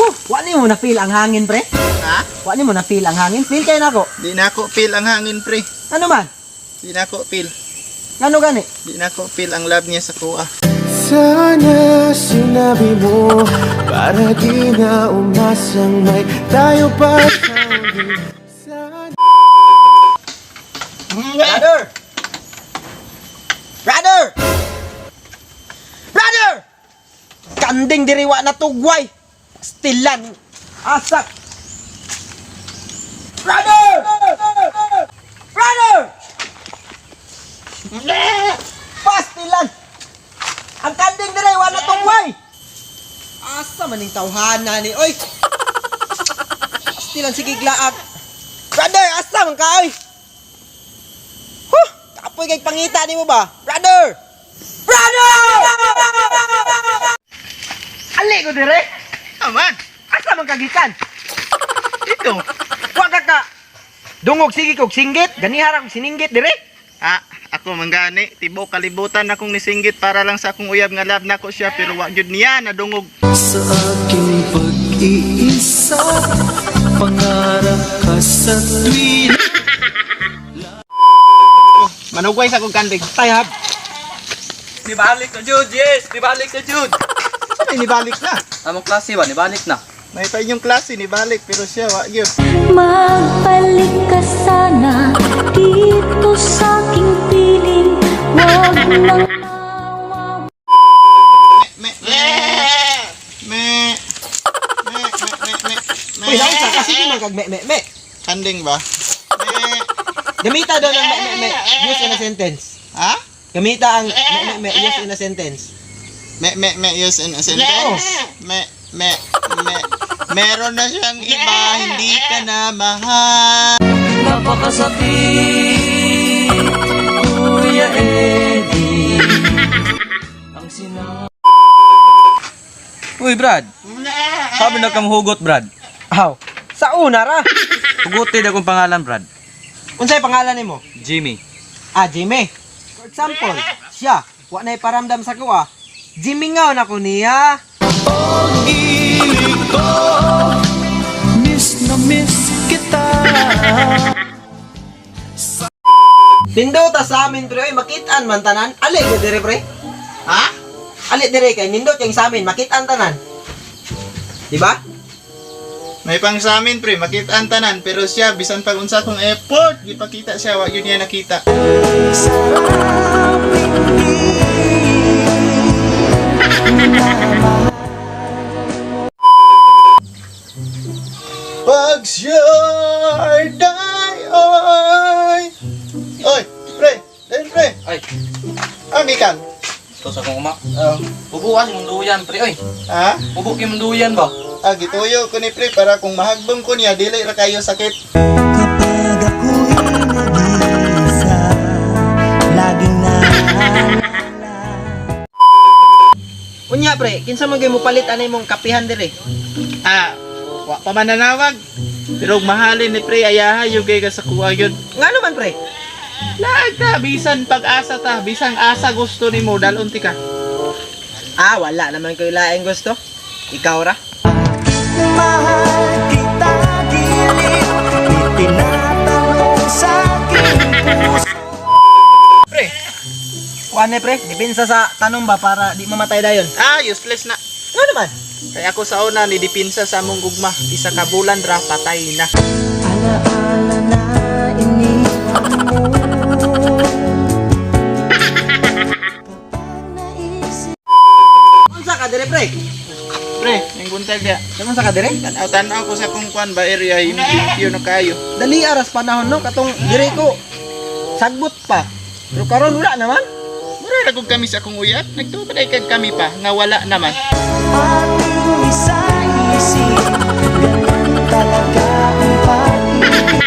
Huh, wa nimo na feel ang hangin, pre? Ha? Wa nimo na feel ang hangin? Feel kay nako. Di na ako feel ang hangin, pre. Ano man? Di na ako feel. Ngano gani? Di na ako feel ang love niya sa kuha. Sana sinabi mo para di na umasang may tayo pa sa huli. Sana. Brother! Brother! Brother! Kanding diriwa na tugway! Stilan! Asak! Brother! Brother! Pastilan! Ang kanding diriwa na tugway! Asa maning tawhana ni oy! Pastilan sige glaag! Brother, asa man ka oy? Huh! Kapoy kay pangita nimo ba? Brother! Brother! Ali ko dire. Aman! Asa man kagikan? Ito! Wa ka ka. Dungog sige kog singgit, ganihara kog sininggit dire. Ah, ako manggani, tibo kalibutan akong nisinggit para lang sa akong uyab nga love nako siya pero wa gyud niya nadungog. Sa aking pag-iisa, pangarap ka sa tuwina. Manugway sa akong kanding. Tayab. Nibalik na Jude, yes! Nibalik na Jude! Sa may nibalik na. Among klase ba, nibalik na. May pa inyong klase nibalik pero siya wa gyud. Magbalik ka sana dito sa aking piling. Huwag nang mawaw. Me me me me me me me me. Uy, naunsa ka sige man kag me me me. Kanding ba? Me. Gamita daw ng me me me. Use in a sentence. Ha? Gamita ang me me me use in a sentence. Me me me use in a sentence. Me me me. Meron na siyang iba, hindi ka na mahal. Napakasakit, Kuya Eddie. Ang sina... Uy, Brad. Sabi na kang hugot, Brad. Aw. Sa una ra. Hugutin akong pangalan, Brad. Unsay pangalan nimo? Jimmy. Ah, Jimmy. For example, siya, wa nay paramdam sa kuha. Jimmy nga na ko niya. Pag-ibig ko, miss na miss kita. Nindota sa amin pre, oy, makitaan man tanan. Ali ko dire pre. Ha? Ali dire kay nindot kay sa amin, makitaan tanan. Di ba? May pang sa amin pre, makita ang tanan pero siya bisan pag unsa kong effort gipakita siya wa gyud niya nakita. Sarap hindi na Pag siya'y day oy. Oy, pre, dahil pre. Ay, Ang ikan. ito sa akong uma. Oh. Bubukas yung duyan, pre. Oy, Ha? bubuk yung duyan ba? Ah, gituyo ko ni pre para kung mahagbong ko niya dili ra kayo sakit. Kapag ako'y nag-iisa, laging naalala. Unya pre, kinsa man gyud mo palit anay mong kapihan dire? Ah, wa pa man nanawag. Pero og mahalin ni pre ayaha yung kay ka sa kuha yun. Ngano man pre? Laag ta bisan pag-asa ta, bisang asa gusto nimo dalon ti ka. Ah, wala naman ko'y laing gusto. Ikaw ra. Mahal kita giliw, di tinatanong sa aking puso. Pre. Kuan ni pre, depensa sa tanong ba para di mamatay dayon. Ah, useless na. Ngano man? Kaya ako sa una ni dipinsa sa among gugma, isa ka bulan ra patay na. Alaala na iniwan mo. Kapag naisip Unsa ka dire pre? Pre, ning buntag ya. Unsa ka dire? Tanaw-tanaw ko sa kung kuan ba area yung na kayo. Dali aras panahon no katong dire ko sagbot pa. Pero karon wala naman. Mura ra gud kami sa akong uyab. Nagtuo pa kag kami pa nga wala naman. ating isa-isip, ganun talaga ang pag-ibig.